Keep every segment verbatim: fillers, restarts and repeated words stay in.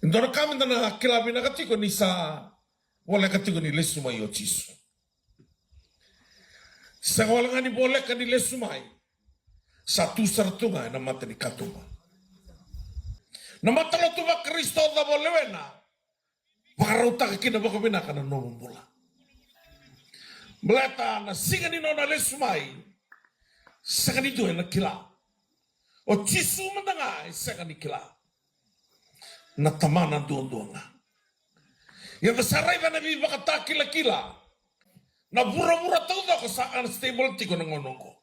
E dua na ka meda na kila vinaka tiko ni sa voleka tiko ni lesu mai o Jisu. Sega wale ga ni voleka ni lesu mai, sa tu sara tu ga ena mata ni katuba. Na matalotu vaKarisito cava o lewena, vakarautaka kina vakavinaka na nomu bula. Baleta na siga ni nona lesu mai, sega ni dua ena kila. O Jisu mada ga e sega ni kila. Na Tamana duadua ga. Ia da sa raica na veivakatakilakila. Na vuravura taucoko sa unstable tiko na gauna oqo.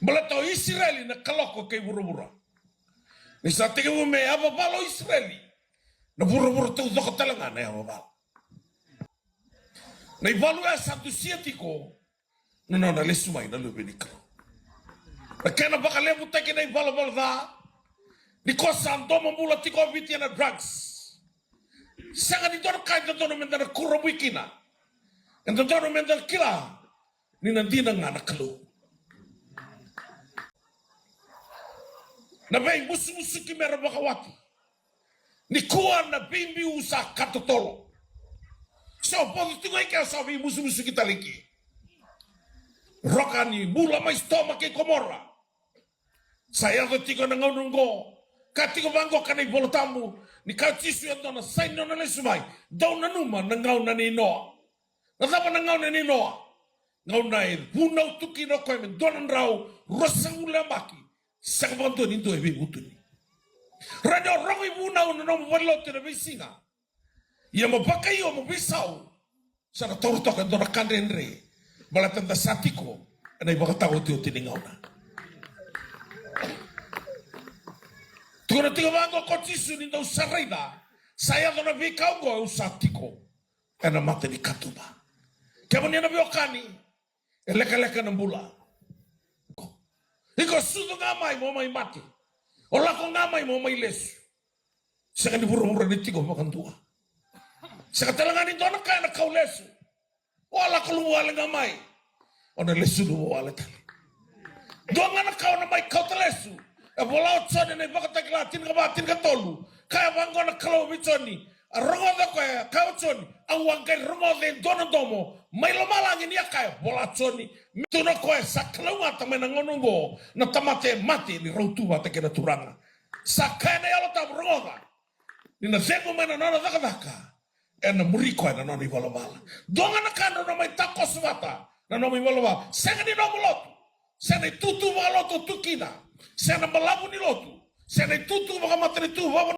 Baleta o Isireli na kaloko kei vuravura. Ni sa tekivu me yavavala o Isireli, na vuravura taucoko tale ga na yavavala. Na ivalu ya sa dusia tiko na nona lesu mai na Luve ni Kalou. Na kena vakalevutaki na ivalavala ca, ni ko sa domobula tiko o Viti ena drugs. Sega ni dua na ka e dodonu meda na kurabui kina. E dodonu meda kila ni na dina ga na Kalou. Na veimusumusuki mera vakawati. Nikua na veibiu sa ka totolo. So vodo tiko i ke, so veimusumusuki tale i ke. Roka ni bula mai Sotoma kei Komora. Sa yaco tiko na gauna oqo. Ka tiko vaqo ka na iVola Tabu, ni ka Jisu e dua na saini ni nona lesu mai. Dou nanuma na gauna nei Noa. Na cava na gauna nei Noa? Gauna e vunau tu kina o koya me dua na drau ruasagavulu na yabaki. Sega vakadua ni dua e veivutuni. Rawa ni o rogo ivunau na nomu valenilotu ena veisiga. Ia mo vakaio mo veisau. Sa na taura toka e dua na ka dredre. Baleta da sa tiko ena ivakataotioti ni gauna. Tukuna tiko vaqo ko Jisu ni dou sa raica. Sa yaco na veika oqo au sa tiko ena mata ni katuba. Kemuni na veiwekani, e lekaleka na bula. Iko sucu ga mai mo mai mate. O lako ga mai mo mai lesu. Sega ni vuravura ni tiko vakadua. Sega tale ga ni dua na ka ena kau lesu. O a lako luvawale ga mai. O na lesu luvawale tale. Dua ga na ka o na mai kauta lesu. E vola o Joni ena iVakatakila tinikava tinikatolu. Kaya vaqo na Kalou vei Joni. A rogoca o koya, kaya o Joni, au a qai rogoca e dua na domo mai lomalagi ni a kaya, vola Joni, me tukuna o koya sa kalougata mai na gauna oqo na tamata e mate ni rau tu vata kei na Turaga. Sa kaya na Yalo Tabu, rogoca, ni na cegu mai na nona cakacaka, ena muri koya na nona ivalavala. Dua ga na ka drau na mai takoso vata na nomu ivalavala. Sega ni nomu lotu. Se na itutu vakalotu o tu kina, se na balavu ni lotu, se na itutu vakamatanitu, vava